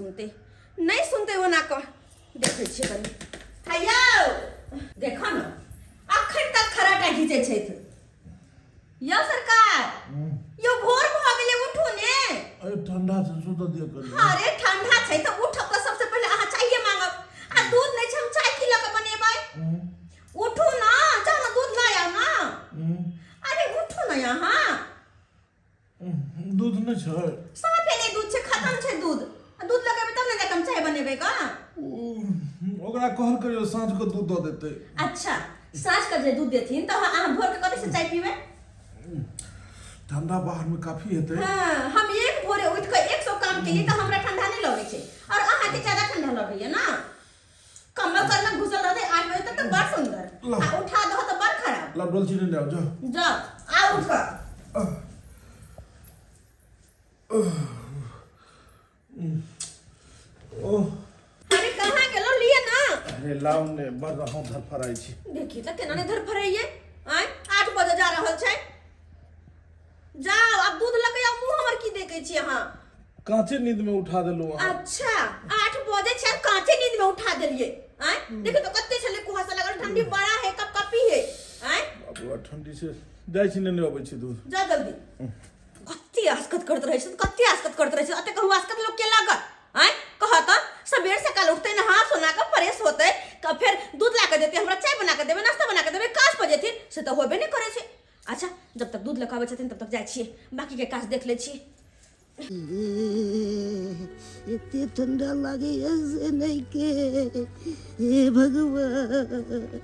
सुनते, नहि सुनते। ओना कऽ देखै छियै कनि। हैयौ, देखऽ ने, अखन तक खराटा घीचै छथि। यौ सरकार, यौ, भोर भऽ गेलै, उठू ने। अरे, ठंडा से सुतऽ दिअ कनि। अरे, ठंडा छै तऽ उठब तऽ सबसे पहिले अहाँ चाये मांगब, आ दूध नहि छै, हम चाय की लऽ कऽ बनेबै? उठू ना, जाउ ने, दूध लऽ आउ ना। अरे, उठू ने अहाँ। दूध नहि छै? साफे नहि दूध छै, खत्म छै दूध। आ दूध लगेबै तब ने जाके हम चाय बनेबै गा। ओकरा कहल करियौ, साँझ के दूध दऽ देतै। अच्छा, साँझ के जे दूध देथिन तऽ अहाँ भोर के कथी से चाय पीबै? ठंडा बाहर में काफी हेतै। हाँ, हम एक भोरे उठि कऽ 100 काम केलियै तऽ हमरा ठंडा नहि लगै छै, और अहाँके ज्यादा ठंडा लगैया ना। कम्बल तर में घुसल रहते 8 बजे तक तऽ बड़ सुंदर। ला। आ उठा दहो तऽ बड़ खराब। ला, डोलची ने जाओ, जाओ। जाओ, आ उठ कऽ। ओह। अरे, कहाँ गेलो? लिए ना। अरे, लाउ ने, बड़ रहौं धरफड़ाइ छी। देखी तऽ केना ने धरफड़ाइये। आँय, 8 बजे जा रहल छै। जाओ, आब दूध लऽ के आउ। मुँह हमर की देखै छी अहाँ? काँचे नींद में उठा देलहुँ अहाँ। अच्छा, 8 बजे छै, कांचे नींद में उठा देलिए। आँय, देखो तो कते छले कुहासा लागल, ठंडी बड़ा है, कप कपी है। आँय। बाप रे, ठंडी से। जाइ छी, नेने अबै छी दूध। जा जल्दी। कते आसकत करत रहै छै, कते आसकत करत रहै छै। अते कहू, आसकत लोग के लागत? आँय, कह तऽ, सबेर सकाल उठते, नहा सोना के फ्रेश होते, फेर दूध ला के देते, हमरा चाय बना के देबे, नाश्ता बना के देबे, काज पर जेथिन, से तऽ होबे नहि करै छै। अच्छा, जब तक दूध लऽ के आबै छथिन तब तक जाइ छियै, बाकी के काज देख लै छियै। एते ठंडा लागैया से नहि के, हे भगवान,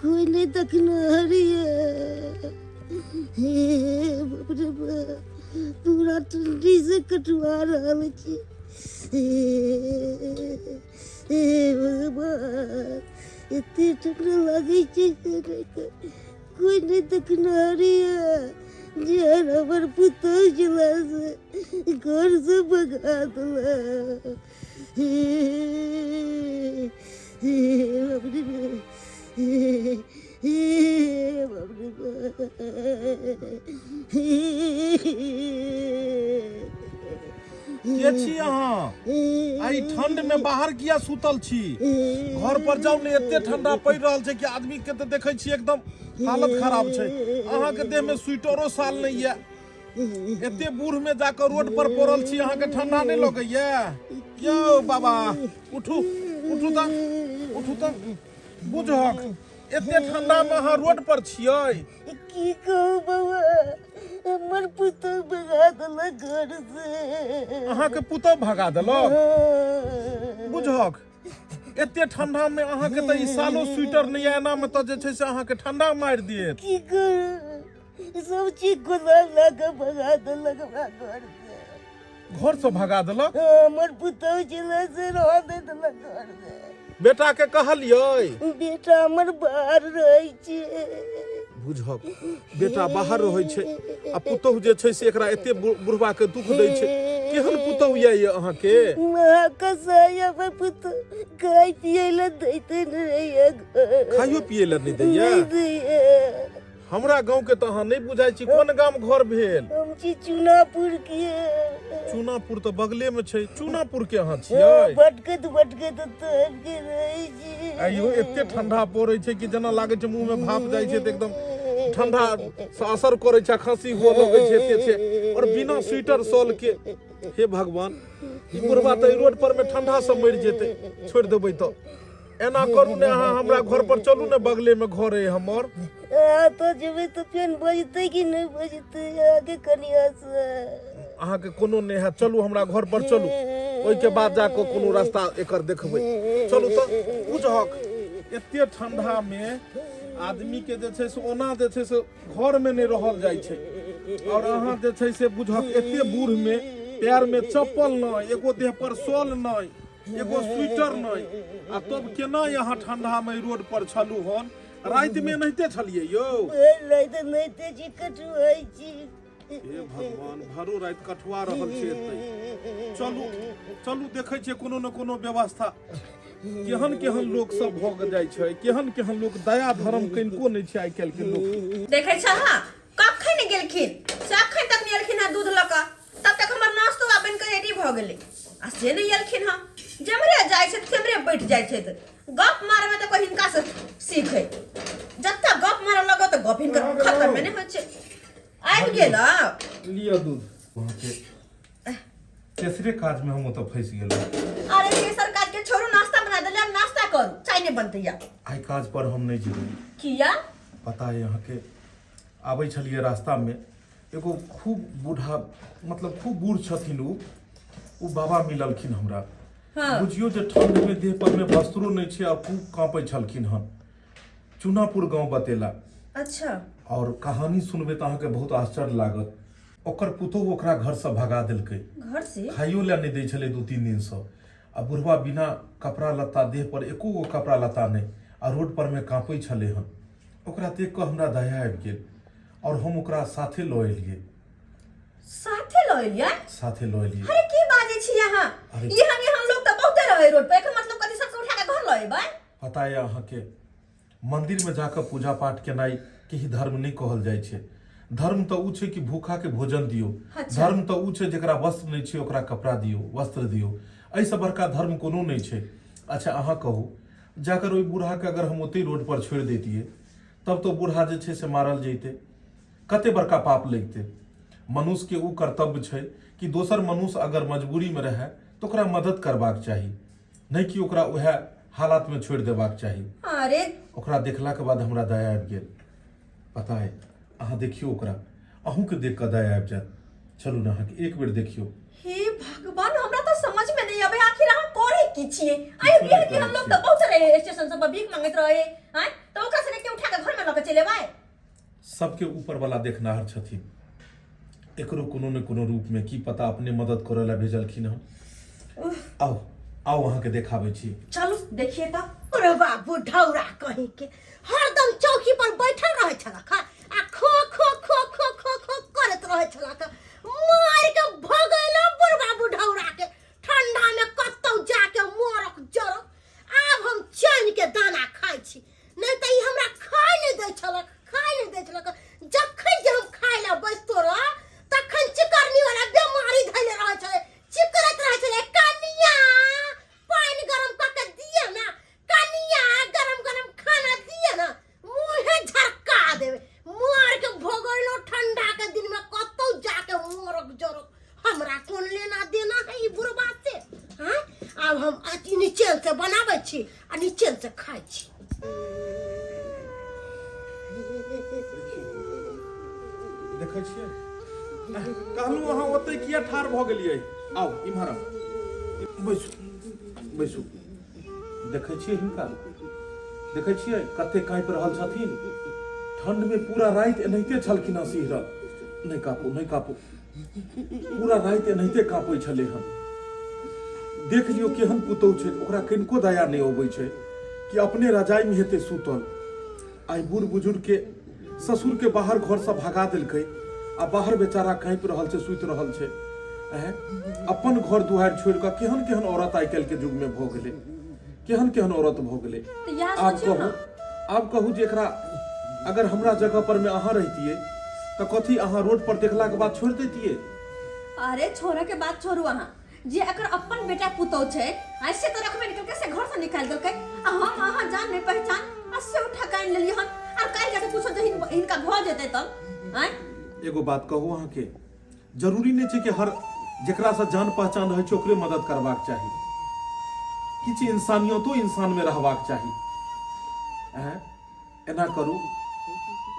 कोई नहि देखनहार ये। हे बाप रे बाप, पूरा ठंडी से कटुआ रहल छी। हे हे भगवान, एते ठंडा लागै छै से नहि के, कोई नहि देखनहार ये। जे हमर पुतहु छला से घर से भगा देलक। हे हे बाप रे बाप, हे हे बाप रे बाप। के छी अहाँ? आई ठंड में बाहर किया सुतल छी? घर पर जाउ ने। एते ठंडा पड़ि रहल छै कि आदमी के तऽ देखै छी एकदम हालत खराब छै। अहाँके देह में स्वेटरो साल नहि यऽ। एते बूढ़ में जाकर रोड पर पड़ल छी, अहाँके ठंडा नहि लगैया? यौ बाबा, उठू, उठू तऽ, उठू तऽ। बुझहक, एते ठंडा में अहाँ रोड पर छियै? की कहू बौआ, हमर पुतहु भगा देलक घर से। अहाँके पुतहु भगा देलक? बुझहक, एते ठंडा में अहाँके तऽ ई सालो स्वेटर नहि यऽ। एना में तऽ जे छै से अहाँके ठंडा मारि देत। की करू, सब चीज गोदाम ला कऽ भगा देलक हमरा घर से। घर से भगा देलक? हमर पुतहु छलै से रह दे देलक घर से। बेटा के कहलियै? बेटा हमर बाहर रहै छै। बुझहक, बेटा बाहर रहै छै आ पुतहु जे छै से एकरा एते बुढ़बा के दुख दै छै। केहन पुतहु यऽ ये अहाँके? कसाई हमर पुतहु, खाय पियै लए दैते नहि रहैया घर। खाइयो पियै लए नहि दैया? नहि दैया। हमरा गाँव के तऽ अहाँ नहि बुझाइ छी। कोन गाम घर भेल? हम छी चुनापुर के। चुनापुर तऽ बगले में छै। चुनापुर के अहाँ छियै? भटकैत भटकैत तऽ आबि के रहै छी। आइयो एते ठंडा पड़ै छै कि जेना लागै छै मुंह में भाप जाइ छै, तऽ एकदम ठंडा से असर करै छै, खांसी हुअ लगै छै। एते छै और बिना स्वेटर सॉल के। हे भगवान, ई बुढ़बा तऽ रोड पर में ठंडा से मरि जेतै, छोड़ि देबै तऽ। एना करू ने, अहाँ हमरा घर पर चलू ने, बगले में घर अइ हमर। आ तो जेबै तऽ फेर बजतै कि नहि बजतै आगे कनिया से? अहाँके कोनो नहि हैत। चलू, हमरा घर पर चलू, ओहिके बाद जाकऽ कोनो रास्ता एकर देखबै। चलू तऽ। बुझहक, एते ठंडा में आदमी के जे छै से ओना जे छै से घर में नहि रहल जाइ छै, और अहाँ जे छै से बुझहक एते बूढ़ में पैर में चप्पल नहि, एगो देह पर शॉल नहि, एगो स्वेटर नहि, आ तब केना यहाँ ठंडा में रोड पर छलू हन? राति में एनाहिते छलियै यौ? राति नहिते छी, कटुआइ छी। हे भगवान, भरो राति कठुआ रहल छै एतै। चलू, चलू, देखै छियै कोनो ने कोनो व्यवस्था। केहन केहन लोक सब भऽ जाइ छै, केहन केहन लोक, दया धर्म कनिको नहि छै आइ काल्हि के लोक। देखै छह, कखन गेलखिन? से अखन तक नहि एलखिन हँ दूध लऽ कऽ। तब तक हमर नाश्तो आब बनि कऽ रेडी भऽ गेलै आ से नहि एलखिन हँ। जेम्हरे जाइ छथि तेम्हरे बैठ जाइ छथि। गप मारमे तऽ कोइ हिनकासँ सीखै, जतऽ गप मारऽ लगत तऽ गप हिनकर खतमे नहि होइ छै। आबि गेल? लिअ दूध। अहाँके तेसरे काजमे हम ओतऽ फँसि गेलहुँ। अरे तेसर काज के छोड़ू, नाश्ता बना देले, आब नाश्ता करू, चाय नहि बनतै या। आइ काज पर हम नहि जेबै। किया? पता है अहाँके, आबै छलियै रास्तामे एगो खूब बूढ़ा, मतलब खूब बूढ़ छथिन उ, उ बाबा मिललखिन हमरा। हाँ। बुझियौ जे ठंडमे देह परमे वस्त्रो नहि छै आ खूब काँपै छलखिन हन। चुनापुर गाँव बतेला। अच्छा। और कहानी सुनबै तऽ अहाँके बहुत आश्चर्य लागत। ओकर पुतोहु ओकरा घरसँ भगा देलकै। घर से? खाइयो लए नहि दै छलै 2-3 दिनसँ। आ बुढ़वा बिना कपड़ा लत्ता, देह पर एको गो कपड़ा लत्ता नहि, आ रोड पर मे काँपै छलै हन। ओकरा देख कऽ हमरा दया आबि गेल और हम ओकरा साथे लऽ एलियै। साथे लऽ एलियै? साथे लऽ एलियै। अरे की बाजै छी अहाँ? अरे एहन एहन लोक तऽ बहुते रहै रोड पर, एकर मतलब कथी सबके उठा कऽ घर लऽ एबै? पता यऽ अहाँके, मंदिर में जाकऽ पूजा पाठ केनाइ के ही धर्म नहि कहल जाइ छै। धर्म तऽ उ छै कि भूखा के भोजन दियौ। धर्म तऽ उ छै जेकरा वस्त्र नहि छै ओकरा कपड़ा दियौ, वस्त्र दियौ। एहिसँ बड़का धर्म कोनो नहि छै। अच्छा अहाँ कहू, जाकर ओहि बूढ़ाके अगर हम ओतहि रोड पर छोड़ि दैतियै तब तऽ बूढ़ा जे छै से मारल जैतै, कते बड़का पाप लगितै। मनुष्यके उ कर्तव्य छै कि दोसर मनुष्य अगर मजबूरीमे रहै तऽ ओकरा मदद करबाक चाही, नहि कि ओकरा उएह हालातमे छोड़ि देबाक चाही। अरे ओकरा देखलाके बाद हमरा दया आबि गेल। पता है, अहाँ देखियौ ओकरा, अहूँके देख कऽ दया आबि जायत। चलू ने, अहाँके एक बेर देखियौ। हे भगवान, हमरा तऽ समझ में नहीं आवे आखिर अहाँ करे की छियै। आइ किछो नहि बिहार के करै हम लोग छियै। तऽ बहुत रहे स्टेशन सब पर भीख मांगैत रहे, आँय तऽ ओकरा सके के उठा के घर में लऽ के चलि एबै? सबके ऊपर वाला देखनाहर छथिन, एकरो कोनो ने कोनो रूप में की पता अपने मदद करे ला भेजलखिन हन। आउ आउ, अहाँके देखाबै छी। चलू देखिए तऽ। अरे बाबू ढौरा कहीं के, हरदम चौकी पर बैठल रहै छलक हँ, आ खो खो खो खो खो खो करैत रहै छलक। मारि के भगैलो बुढ़बा बुढ़ौरा के, ठंडा में कतौ जाके मरक जरक। आब हम चैन के दाना खाइ छी, नहि तऽ ई हमरा खाय नहि दै छलक, खाय नहि दै छलक। जखन जे हम खाय लए बैसतो रह तखन चिकरनी वाला बेमारी धैले रहै छलै, चिकरैत रहै छलै, कनिया पानि गरम कऽ के दिअ ना, कनिया गरम गरम खाना दिअ ना। मुँहे झरका देबै, मार के भोगैलो ठंडा के दिन में कतौ जाके मरक जरक, हमरा कोन लेना देना है ई बुढ़बा से। हाँ, आब हम अति निचेन से बनाबै छी आ निचेन से खाइ छी। देखै छियै, कहलहुँ अहाँ ओतै किया ठाढ़ भऽ गेलियै? आउ इम्हर आउ, बैसू बैसू। देखै छियै हिनका, देखै छियै कते काँपि रहल छथिन ठंडमे? पूरा राति एनाहिते छलखिन हँ सिहरल। नहि काँपू, नहि काँपू। पूरा राति एनाहिते काँपै छलै हन। देख लियौ केहन पुतहु छै, ओकरा कनिको दया नहि अबै छै कि अपने रजाइमे हेतै सुतल। आइ बूढ़ बुजुर्गके ससुरके बाहर घरसँ भगा देलकै आ बाहर बेचारा काँपि रहल छै, सुति रहल छै। आँय, अपन घर दुआरि छोड़ि कऽ केहन केहन औरत आइ काल्हिके युगमे भऽ गेलै, केहन केहन औरत भऽ गेलै। तऽ इएह आब सोचियौ कहू ने। आब कहू जे एकरा अगर हमरा जगह पर मे अहाँ रहितियै तऽ कथी अहाँ रोड पर देखलाके बाद छोड़ि दैतियै? अरे छोड़े के बात छोड़ू अहाँ, जे एकर अपन बेटा पुतौ छै ऐसे तऽ रखबे नहि केलकै, से घर से निकालि देलकै आ हम अहाँ जान नहि पहचान आ से उठा के आनि लेलियै हन। आर काल्हि जाके पूछो जे हिनका भऽ जेतै तब? आँय, एगो बात कहू अहाँके, जरूरी नहि छै कि हर जेकरासँ जान पहचान रहै छै ओकरे मदद करबाक चाही। किछु इंसानियतो इंसानमे रहबाक चाही। आँय, एना करू,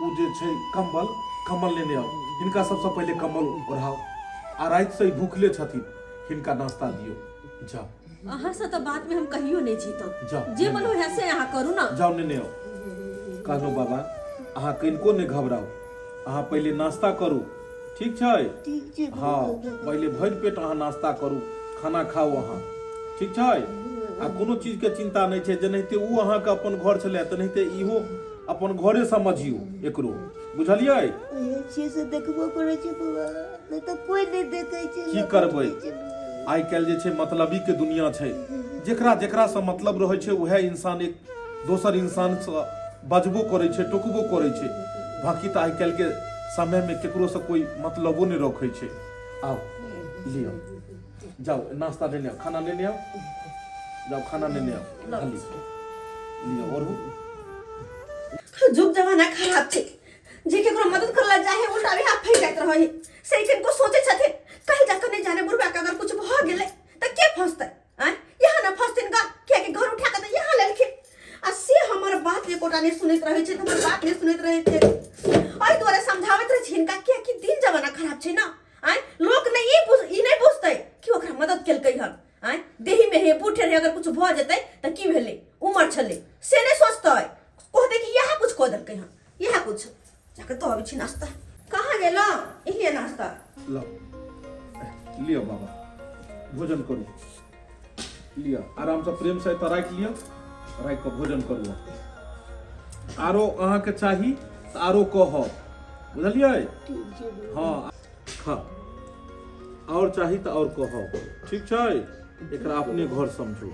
ओ जे छै कम्बल, कम्बल लेने आउ, हिनका सबसँ पहिले कम्बल ओढ़ाउ आ रातिसँ ई भूखले छथिन, हिनका नाश्ता दियौ। जाउ। अहाँ से तऽ बात में हम कहियो नहीं जीतब। जाउ। जे मन होय से अहाँ करू ना। जाउ, नेने आउ। कहलहुँ बाबा, अहाँ कनिको नहि घबराउ, अहाँ पहिले नाश्ता करू, ठीक छै? ठीक छै। हँ, पहिले भरि पेट अहाँ नाश्ता करू, खाना खाउ अहाँ, ठीक छै? आ कोनो चीजके चिन्ता नहि छै। जेनाहिते ओ अहाँके अपन घर छलै तेनाहिते इहो अपन घरे समझियौ एकरो, बुझलियै? से से देखबो करै छै बौआ, नहि तऽ कोइ नहि देखै छै। की करबै, आइ काल्हि जे छै मतलबीके दुनिया छै। जेकरा जेकरासँ मतलब रहै छै उएह इंसान एक दोसर इंसानसँ बजबो करै छै, टोकबो करै छै। बाँकी तऽ आइ काल्हिके समयमे ककरोसँ कोइ मतलबो नहि रखै छै। आउ लिअ, जाउ नाश्ता लेने आउ, खाना लेने आउ, जाउ खाना लेने आउ, खाली लिअ ओढ़ू। जुग जमाना खराब छै, जे केकरो मदद करला जाहे उल्टा भी हाथ फैल जाइत रहै। से किनको सोचे छथिन कहीं जाकर नहीं जाने बुढ़वा के अगर कुछ भ गेलै त के फंसतै? आँय यहाँ न फंसथिन गा, कियाकि घर उठा के तऽ यहाँ लेलखिन। आ से हमर बात एकोटा नहि सुनैत रहै छै, हमर बात नहि सुनैत रहै छै। एहि दुआरे समझाबैत रहै छी हिनका, कियाकि दिन जमाना खराब छै ने। आँय लोक नहि ई बुझ ई नहि बुझतै कि ओकरा मदद केलकै हन। आँय देही में हे बूढ़े रहे, अगर कुछ भऽ जेतै तऽ की भेलै, उमर छलै, से नहि सोचतै। कहतै कि इएह कुछ कऽ देलकै हन, इएह कुछ। जाके तो अबै छी नाश्ता। कहाँ गेलहुँ? इहे नाश्ता लाउ, लिअ बाबा, भोजन करू। लिअ आरामसँ, प्रेमसँ एतऽ राखि लिअ, राखि कऽ भोजन करू। आरो अहाँके चाही तऽ आरो कहब, बुझलियै? हँ खा, आओर चाही तऽ आओर कहब, ठीक छै? एकरा अपने घर समझू।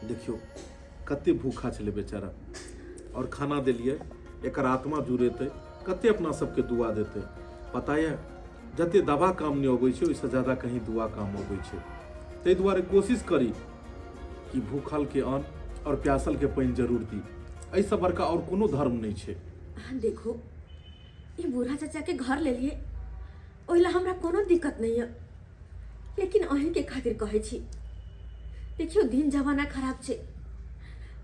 देखियौ कते भूखा छलै बेचारा, आओर खाना देलियै। एकर आत्मा जुड़ेतै, कते अपना सबके दुआ देतै। पता यऽ, जते दवा काम नहि अबै छै ओहिसँ ज्यादा कहीं दुआ काम अबै छै। ताहि दुआरे कोशिश करी कि भूखलके अन्न आओर प्यासलके पानि जरूर दी। एहिसँ बड़का आओर कोनो धर्म नहि छै। अहाँ देखू, ई बूढ़ा चाचा के घर लेलिए ओहि ला हमरा कोनो दिक्कत नहीं है, लेकिन अहींके खातिर कहै छी, देखियौ दिन जमाना खराब छै।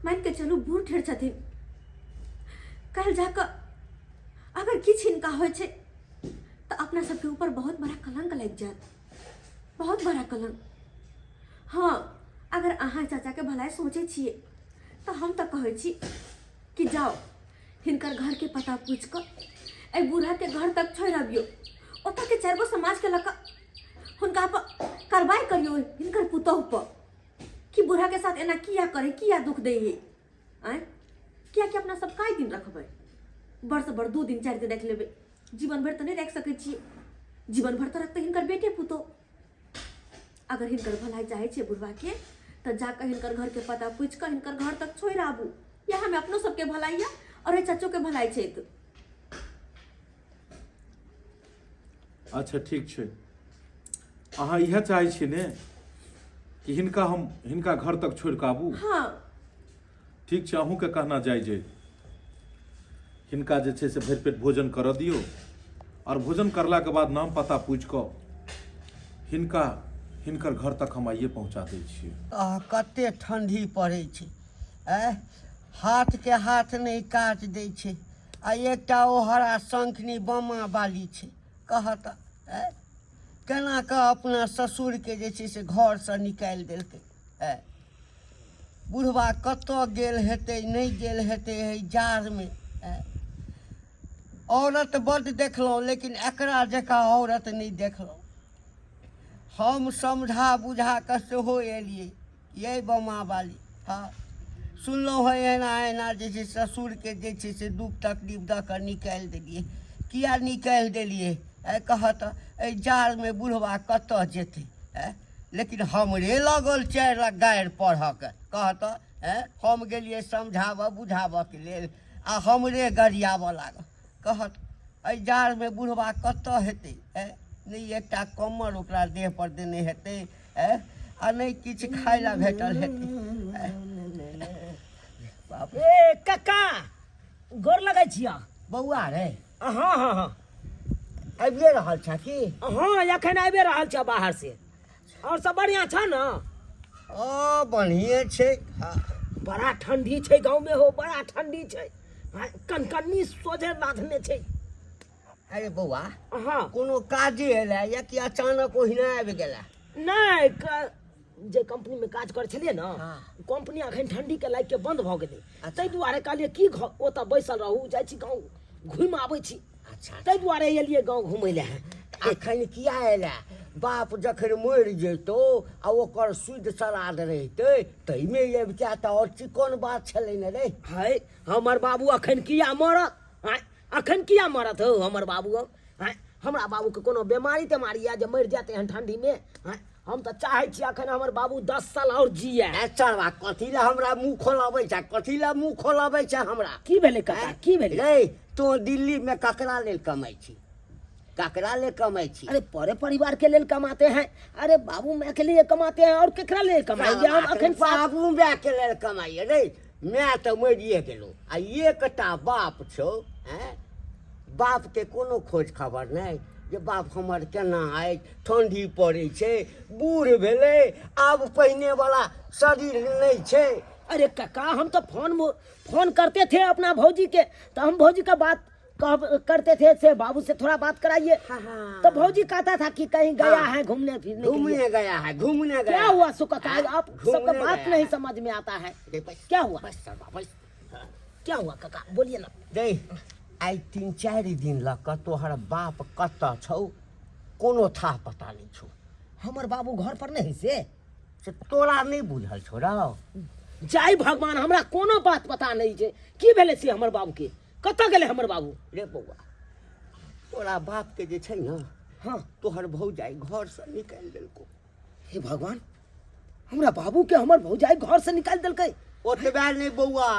मान के चलू बूढ़ ठेर छथिन, काल्हि जाकऽ अगर किछु हिनका होइ छै तऽ अपना सबके ऊपर बहुत बड़ा कलंक लागि जायत, बहुत बड़ा कलंक। हँ अगर अहाँ चाचाके भलाई सोचै छियै तऽ हम तऽ कहै छी कि जाउ हिनकर घरके पता पूछि कऽ एहि बूढ़ाके घर तक छोड़ि अबियौ, ओतऽके चारि गो समाजके लऽ कऽ हुनका पर कार्रवाई करियौ, हिनकर पुतोहु पर, कि बूढ़ाके साथ एना किया करे, किया दुख दै है। आँय कियाकि अपना सब कए दिन रखबै? बड़ से बड़ 2 दिन 4 दिन राखि लेबै, जीवन भरि तऽ नहि राखि सकै छियै। जीवन भरि तऽ रखतै हिनकर बेटे पुतोहु। अगर हिनकर भलाई चाहै छियै बुढ़वाके तऽ जाकऽ हिनकर घरके पता पूछि कऽ हिनकर घर तक छोड़ि आबू। इएहमे अपनो सबके भलाई यऽ आओर एहि चचोके भलाई छै। तऽ अच्छा ठीक छै, अहाँ इएह चाहै छियै ने कि हिनका हम हिनका घर तक छोड़ि कऽ आबू? हाँ। ठीक छै, अहूँके कहना जाइ जे हिनका जे छै से भरि पेट भोजन करऽ दियौ, आओर भोजन करलाके बाद नाम पता पूछि कऽ हिनका हिनकर घर तक हम आइए पहुँचा दै छियै। आह, कते ठंडी पड़ै छै, आँय हाथके हाथ नहि काज दै छै। आ एकटा ओ हरा शंखनी बमा बाली छै, कहत आँय केना कऽ अपना ससुरके जे छै से घरसँ निकालि देलकै। आँय बुढ़बा कतऽ गेल हेतै, नहि गेल हेतै एहि जाड़मे। आँय औरत बड्ड देखलहुँ, लेकिन एकरा जकाँ औरत नहि देखलहुँ। हम समझा बुझा कऽ सेहो एलियै, यै बमा बाली, हँ सुनलहुँ हँ एना एना जे छै ससुरके जे छै से दुख तकलीफ दऽ कऽ निकालि देलियै। किया निकालि देलियै? आँय कहऽ तऽ, एहि जाड़मे बुढ़बा कतऽ जेतै? आँय लेकिन हमरे लगल 4 गारि पढ़ऽके, कहऽ तऽ। आँय हम गेलियै समझाबऽ बुझाबऽके लेल आ हमरे गरियाबऽ लागल। कहत एहि जाड़मे बुढ़बा कतऽ हेतै? आँय नहि एकटा कम्मर ओकरा देहपर देने हेतै, आँय आ नहि किछु खाय लए भेटल हेतै। बाप ए कक्का, गोर लगै छियऽ। बौआ रे। हँ हँ हँ। आबिए रहल छह की? हँ, एखन आबिए रहल छियऽ बाहर से। और सब बढ़िया छ न? ओ बढ़िए छै। हाँ। बड़ा ठंडी छै गाँव में हो, बड़ा ठंडी छै। हाँ, कनकन्नी सोझे लाधने छै। अरे बौआ, हाँ। कोनो काजे एलै या कि अचानक ओहिना आबि गेला? नहि, जे कंपनी में काज करै छलियै ने, हाँ। कंपनी अखन ठंडी के लागि के बंद भऽ गेलै, ताहि दुआरे कहलियै की ओतऽ बैसल रहू, जाइ छी गाँव घुमि आबै छी। अच्छा। ताहि दुआरे एलियै गाँव घुमै लए। अखन किया एलै? बाप जखन मरि जैतौ आ ओकर शुद्ध श्राद्ध रहितै ताहिमे अबिते तऽ आओर चिकन बात छलै ने रे। है हमर बाबू अखन किया मरत? आँय, अखन किया मरत हौ हमर बाबू? आँय, हमरा बाबूके कोनो बेमारी तेमारी यऽ जे मरि जायत एहन ठंडीमे? आँय, हम तऽ चाहै छी अखन हमर बाबू 10 साल आओर जिए। ए चरवा, कथी लए हमरा मुँह खोलबै छै? कथी लए मुँह खोलबै छै हमरा? की भेलै कका, की भेलै? रे तो दिल्लीमे ककरा लेल कमाइ छी, ककरा लेल कमाइ छी? अरे परे परिवार के लेल कमाते हैं। अरे बाबू माय के लिए कमाते हैं और केकरा लिए कमाएंगे हम अखन? बाबू माय के लेल कमाइए रे? माय तऽ मरिए गेलो आ एकटा बाप छौ। आँय, बापके कोनो खोज खबर नहि जे बाप हमर केना अछि, ठण्डी पड़ै छै, बूढ़ भेलै, आब पहिनेवला शरीर नहि छै। अरे काका, हम तो फोन फोन करते थे अपना भौजी के, तो हम भौजी का बात कह करते थे से बाबू से थोड़ा बात कराइए। हाँ। तो भौजी कहता था कि कहीं गया है घूमने फिरने के लिए। घूमने गया है, घूमने गया। क्या हुआ सो काका? हाँ, आप सबका घूमने बात गया नहीं है। समझ में आता है। रे बस। क्या हुआ? बस सरबा, बस। क्या हुआ काका, बोलिए ना। रे, आइ 3-4 दिन लऽ कऽ तोहर बाप कतऽ छौ, कोनो थाह पता नहि छौ। हमर बाबू घर पर नहीं से? से तोरा नहि बुझल छौ रौ? जय भगवान, हमरा कोनो बात पता नहीं छै। की भेलै से हमर बाबू के? कतऽ गेलै हमर बाबू? रे बौआ, तोरा बापके जे छै ने, हाँ, तोहर भौजाइ घरसँ निकालि देलकौ। हे भगवान, हमरा बाबू के हमर भौजाई घर से निकालि देलकै? ओतबे नहि बौआ,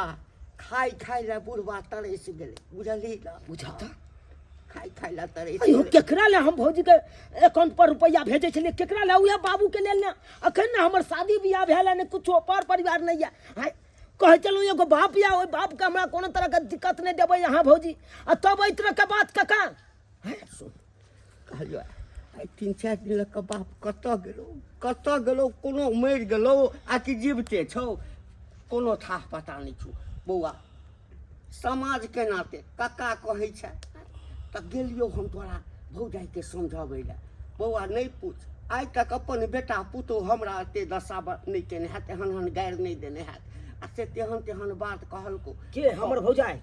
खाय खाय लए बुढ़बा तरसि गेलै, बुझलही ने? बुझता। खाय खाय लए तरसि अयो गेलै। केकरा ले हम भौजी के अकाउंट पर रुपया भेजै छलियै? केकरा ले? उएह बाबू के लेल ने। अखन ने हमर शादी बियाह भेल है, ने कुछो पर परिवार नहीं है। हाय, कहै चलू एगो बाप या ओहि बाप के हमरा कोनो तरह के दिक्कत नहीं देबै अहाँ भौजी, आ तब एहि तरह के बात काका? सुन, कहलियो आइ 3-4 दिन लऽ कऽ बाप कतऽ गेलौ, कतऽ गेलौ, कोनो मरि गेलौ आ कि जीविते छौ, कोनो थाह पता नहि छौ। बौआ, समाजके नाते कक्का कहै छै तऽ गेलियौ हम तोरा भौजाइके समझाबै लए। बौआ, नहि पूछ, आइ तक अपन बेटा पुतोहु हमरा एते दशा नहि केने हैत, एहन एहन गारि नहि देने हैत, आ से तेहन तेहन बात कहलकौ। के, हमर भौजाई?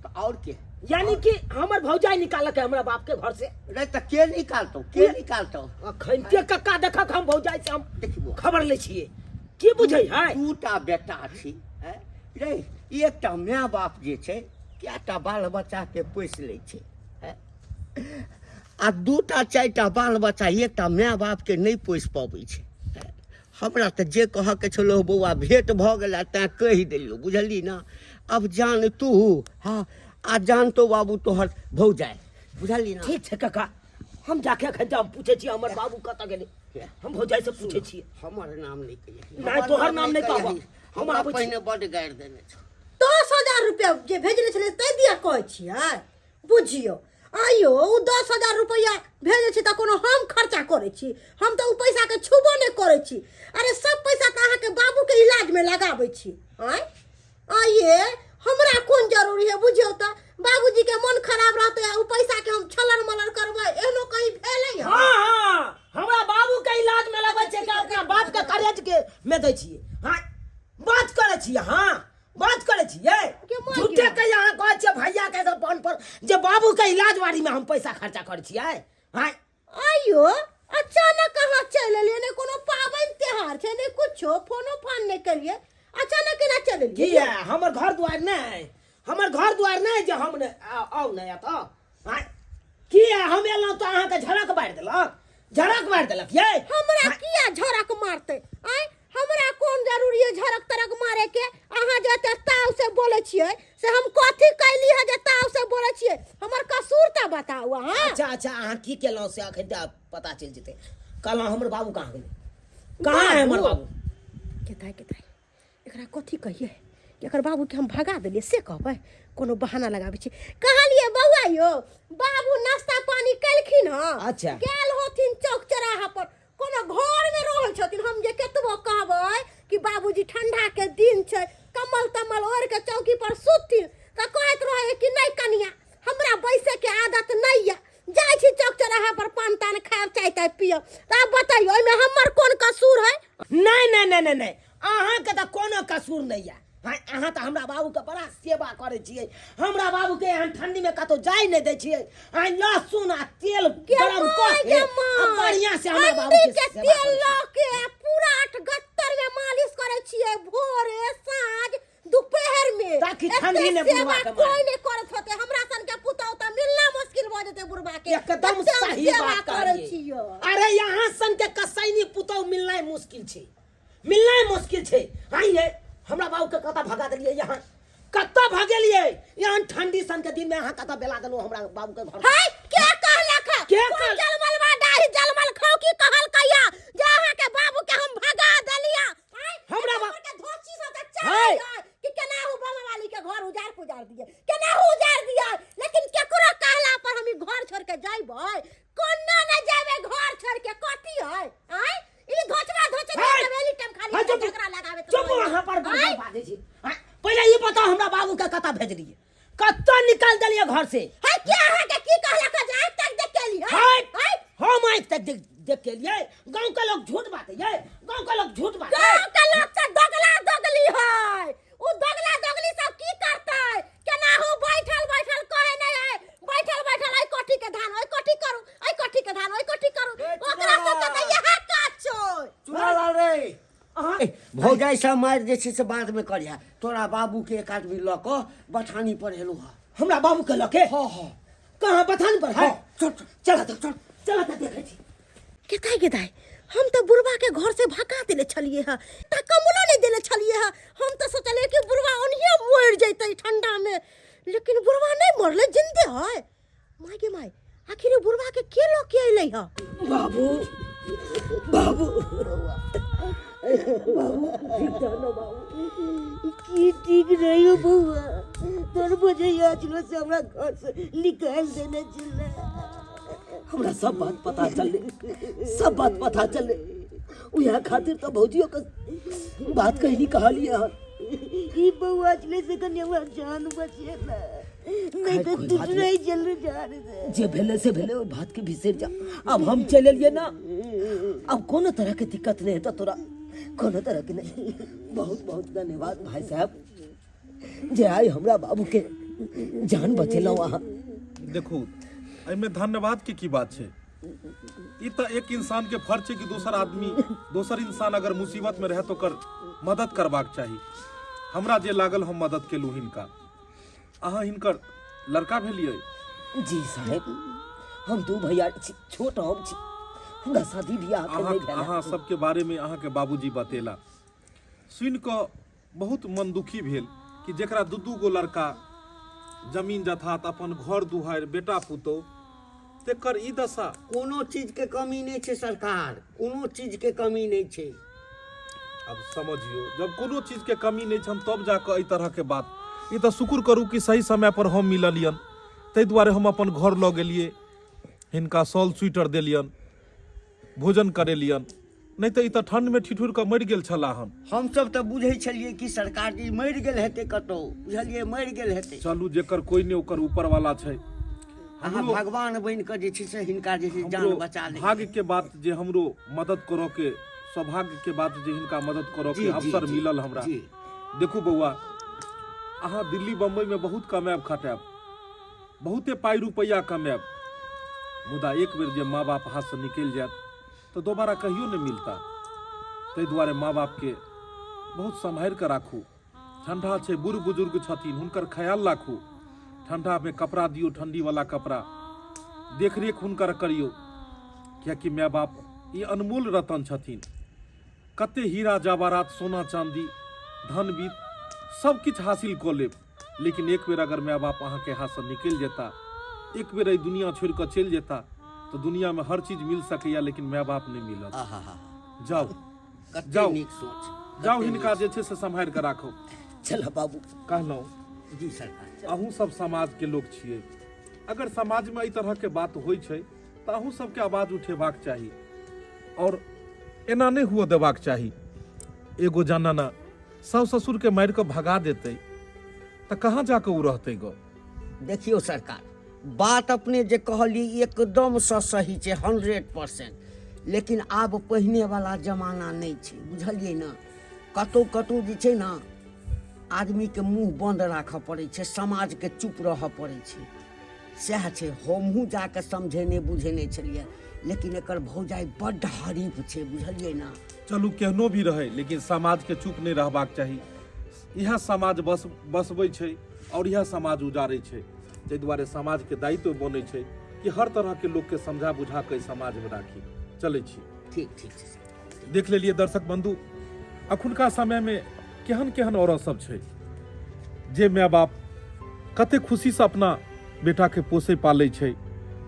तऽ आओर के? यानी कि हमर भौजाई निकालक है हमरा बाप के घर से? रे, तऽ के निकालतौ, के निकालतौ? अखन के कक्का देखक, हम भौजाई से हम देखी बौआ, खबर लै छियै। की बुझै है? दूटा बेटा छी। आँय रे, एकटा माय बाप जे छै कएटा बाल बच्चाके पोसि लै छै, आँय? आ दूटा चारिटा बाल बच्चा एकटा माय बापके नहि पोसि पबै छै। आँय? हमरा तऽ जे कहऽके छलौ बौआ, भेँट भऽ गेला तैँ कहि देलियौ, बुझलही ने? आब जान तू, हँ, आ जानतो बाबू तोहर भौजाइ, बुझलही ने? ठीक छै काका, हम जाके अखन हम पूछै छियै हमर बाबू कतऽ गेलै। हम भौजाई से पूछै छियै। हमर नाम नहि कहियै। नहि, तोहर नाम नहि कहबह। हम हमरा आबै छी। पहिने बड्ड गारि देने छौ। 10,000 रुपया जे भेजने छलै ताहि दिया कहै छियै? बुझियौ आइयो, ओ 10,000 रुपैआ भेजै छी तऽ कोनो हम खर्चा करै छी? हम तऽ ओ पैसाके छुबो नहि करै छी। अरे, सब पैसा तऽ अहाँके बाबूके इलाजमे लगाबै छी। आँय आइये, हमरा कोन जरूरी है? बुझियौ तऽ बाबूजीके मन खराब रहतै आ ओ पैसाके हम छलर मलर करबै, एहनो कहीं भेलै हँ? हाँ हाँ, हमरा बाबू के इलाज में लगै छै कि अपना बाप के करेज के में दै छियै? हाँ, बात करै छियै? हाँ, बात करै छियै? के माय झूठे के? के यहाँ कहै छियै भैया के फोन पर जे बाबू के इलाज बारी में हम पैसा खर्चा करै छियै? हाँ। आइयो, अचानक अहाँ चलि एलियै? नहि कोनो पाबनि तिहार छै, नहि कुछो, फोनो फान नहि केलियै, अचानक केना चलि एलियै? किया, हमर घर दुआर नहि? हमर घर दुआर नहि जे हम नहि आउ नहि एतऽ? आँय, किया, हम एलहुँ तऽ अहाँके झड़क मारि देलक, झड़क मारि देलक यै? हमरा किया झड़क मारतै? आँय, हमरा कोन जरूरी है झड़क तरक मारे के? अहाँ जे एते ताव से बोलै छियै से हम कथी कैली है जे ताव से बोलै छियै? हमर कसूर तऽ बताउ अहाँ। अच्छा अच्छा, अहाँ की केलहुँ से अखन तऽ पता चलि जेतै। कहलहुँ हमर बाबू कहाँ गेलै? कहाँ है हमर बाबू? केताय केताय, एकरा कथी कहिए? एकर बाबूके हम भगा देलियै से कहबै? कोनो बहाना लगाबै छी। कहलियै बौआ यौ, बाबू नाश्ता पानी केलखिन हँ। अच्छा। गेल होथिन चौक चौराहा पर, कोनो घर में रहै छथिन? हम जे केतबो कहबै कि बाबूजी ठंडा के दिन छै, कम्बल तम्बल ओढ़ के चौकी पर सुतथिन, तऽ कहैत रहै कि नहि कनिया, हमरा बैसे के आदत नहीं यऽ, जाइ छी चौक चौराहा पर पान तान खायब, चाय ताय पियब। तऽ आब बतैयौ, एहिमे हमर कोन कसूर है? नहि नहि नहि नहि नहि, अहाँके तऽ कोनो कसूर नहि यऽ। हाँ, अहाँ तऽ हमरा बाबूके बड़ा सेवा करै छियै। हमरा बाबूके एहन ठंडीमे कतहु जाइ नहि दै छियै। आइ लहसुन आ तेल गरम कऽ के आ बढ़िआँ से हमरा बाबूके के सेवा तेल करै छियै। लऽ के आ पूरा अठगत्तर में मालिश करै छियै, भोरे साँझ दोपहर में, ताकि ठंडी ने एते बुढ़वा सेवा के कोई मारे। नहीं करत होते। हमरा सन के पुतहु तऽ मिलना मुश्किल भऽ जेतै बुढ़वा के। एकदम एते हम सही सेवा बात करै कहलियै। छियै। अरे, यहाँ सन के कसैनी पुतहु मिलनाइ मुश्किल छै, मिलनाइ मुश्किल छै। आइये, हमरा बाबू के कतऽ भगा देलियै यहाँ? कतऽ कतऽ भगेलियै एहन ठंडी सन के दिन में अहाँ कतऽ बेला देलहुँ हमरा बाबू के घर हाय के कहलक के कोन कहल- जलमलवा डाही जलमल खाओ की कहल कहिया जे अहाँ के बाबू के हम भगा देलिया आय, हमरा बा- के धोची सब के हाय। चाल है कि केना हु बम वाली के घर उजार पुजार दिए केना हु उजार दिए लेकिन केकरो कहला पर हम ई घर छोड़ के जाइबै कोना न जाइबै घर छोड़ के कथी है आय ई धोचवा धोचे हाय। हवेली टाइम खाली हाय, चुप। झगड़ा लगावे तो चुप अहाँ पर आय। बड़ बाजै छी आँय, पहिले ई बताउ हमरा बाबू के कतऽ भेजलियै कतऽ निकाल देलियै घर से हाय के अहाँ के की कहलक जे आँख तक देख के एली हाय हाय हम आँखि तक देख देख के एलियै गाँव के लोग झूठ बात यै गाँव के लोग झूठ बात गाँव के लोग तऽ दोगला दोगली है उ दोगला दोगली सब की करतै केना हूँ बैठल बैठल कहे नहीं है बैठल बैठल ऐ कोठी के धान ओइ कोठी करू ऐ कोठी के धान ओइ कोठी करू ओकरा सब के तऽ इएह काज छै चुनालाल रे भौजाइ सब मारि जे छै से बादमे करिहा तोरा बाबूके एक आदमी लऽ कऽ बथानी पर एलहुँ हँ हमरा बाबू के लके हँ हँ कहाँ बथान पर है हँ, चल, चल। चल तऽ चल चल तऽ देखै छी केताय गेदाय हम तऽ बुढ़वा के घर से भगा देले छलिए हँ तऽ कम्बलो नहीं देले छलिए हँ हम तऽ सोचलिए कि बुढ़वा ओनहिए मरि जैतै ठंडा में लेकिन बुढ़वा नहीं मरले जिंदे है माय गे माय आखिर उ बुढ़वा के के लऽ के अयलै हँ बाबू बाबू बाबू ठीक था ना बाबू की ठीक नहीं हो बउआ तोर भौजैया छलो से हमरा घर से निकाल देने छले हमरा सब बात पता चलले सब बात पता चलले उहे खातिर तो भौजियो के बात कहली कहलिए हन ई बउआ छले से कनी हमरा जान बचेला नहीं तो कोई तू बात नहीं चल जान से जे भेले से भेले ओहि बात के बिसरि जा अब हम चलि एलियै ना अब कोनो तरह के दिक्कत नहीं हेतौ तोरा कोनो तरह के नहीं बहुत बहुत धन्यवाद भाई साहब जे आइ हमरा बाबू के जान बचेलहुँ अहाँ देखू एहिमे धन्यवाद के की बात छै ई तऽ एक इंसान के फर्ज छै कि दोसर आदमी दोसर इंसान अगर मुसीबत में रहे तो ओकर मदद करबाक चाही हमरा जे लागल हम मदद केलहुँ हिनका अहाँ हिनकर लड़का भेलियै जी साहेब हम दू भैया छी छोट हम छी हमरा शादी बियाह के अहाँ नहि भेल अहाँ सबके बारे में अहाँके बाबूजी बतेला सुनि कऽ बहुत मन दुखी भेल कि जकरा दू दू गो लड़का जमीन जथात अपन घर दुहारि बेटा पुतोह तेकर ई दशा कोनो चीजके कमी नहि छै सरकार कोनो चीजके कमी नहि छै अब समझियो जब कोनो चीजके कमी नहि छनि तब जाकऽ एहि तरहके बात ई तऽ शुक्र करू कि सही समय पर हम मिललियनि ताहि दुआरे हम अपन घर लऽ गेलियै हिनका शॉल स्वेटर देलियनि भोजन करेलियनि नहि तऽ ई तऽ ठण्डमे ठिठुर कऽ मरि गेल छलाह हन हमसब तऽ बुझै छलियै कि सरकार जी मरि गेल हेतै कतहु बुझलियै मरि गेल हेतै चलू जेकर कोइ नहि ओकर ऊपरवाला छै अहाँ भगवान बनि कऽ जे छै से हिनका जे छै जान हमरो बचा ले भाग्य के बात जे हमरो मदद करऽ के सौभाग्य के बात जे हिनका मदद करऽ जी, के जी, अवसर जी, मिलल हमरा जी। देखू बौआ अहाँ दिल्ली बम्बई में बहुत कमायब खटायब बहुते पाइ रुपैआ कमायब मुदा एक बेर जे माँ बाप हाथ से निकलि जायत तऽ दोबारा कहियो नहि मिलता ताहि दुआरे माँ बापके बहुत सम्हारि कऽ राखू ठंडा छै बूढ़ बुजुर्ग छथिन हुनकर ख्याल राखू ठंडामे कपड़ा दियौ ठंडीवला कपड़ा देखरेख हुनकर करियौ कियाकि माय बाप ई अनमोल रतन छथिन कते हीरा जवाहरात सोना चांदी धन बीत सब किछु हासिल कऽ लेब लेकिन एक बेर अगर माय बाप अहाँके हाथसँ निकलि जेता एक बेर एहि दुनिया छोड़ि कऽ चलि जेता तऽ दुनियामे हर चीज मिल सकैया लेकिन माय बाप नहि मिलत आहा जाउ कते जाउ। नीक सोच जाउ हिनका जे छै से सम्हारि कऽ राखू चल बाबू कहलहुँ जी सरकार अहूँ सब समाजके लोक छियै अगर समाजमे एहि तरहके बात होइ छै तऽ अहूँ सबके आवाज उठेबाक चाही आओर एना नहि हुअ देबाक चाही एगो जनाना साउस ससुरके मारि कऽ भगा देतै तऽ कहाँ जाकऽ ओ रहतै गऽ देखियौ सरकार बात अपने जे कहलियै एकदमसँ सही छै 100% लेकिन आब पहिनेवला जमाना नहि छै बुझलियै ने कतहु कतहु जे छै ने आदमीके मुँह बन्द राखऽ पड़ै छै समाजके चुप रहऽ पड़ै छै सएह छै हमहूँ जाकऽ समझेने बुझेने छलियै लेकिन एकर भौजाइ बड्ड हरीफ छै बुझलियै ने चलू केहनो भी रहै लेकिन समाजके चुप नहि रहबाक चाही इएह समाज बस बसबै छै आओर इएह समाज उजाड़ै छै ताहि दुआरे समाजके दायित्व बनै छै कि हर तरहके लोकके समझा बुझा कऽ एहि समाजमे राखी चलै छी ठीक ठीक छै सर। देख लेलियै दर्शक बंधु अखुनका समयमे केहन केहन औरत सब छै जे माय बाप कते खुशीसँ अपना बेटाके पोसै पालै छै,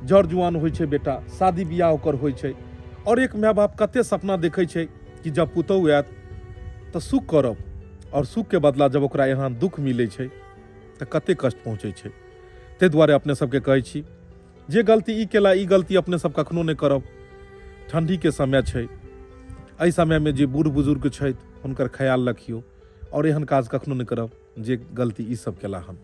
जर जुआन होइ छै बेटा, शादी बियाह ओकर होइ छै, आओर एक माय बाप कते सपना देखै छै कि जब पुतहु आयत तऽ सुख करब, आओर सुखके बदला जब ओकरा एहन दुःख मिलै छै तऽ कते कष्ट पहुँचै छै। ताहि दुआरे अपने सबके कहै छी जे गलती ई केला ई गलती अपने सब कखनो नहि करब। ठंडीके समय छै, एहि समयमे जे बूढ़ बुजुर्ग छथि हुनकर ख्याल रखियौ आओर एहन काज कखनो नहि करब जे गलती ई सब केला हन।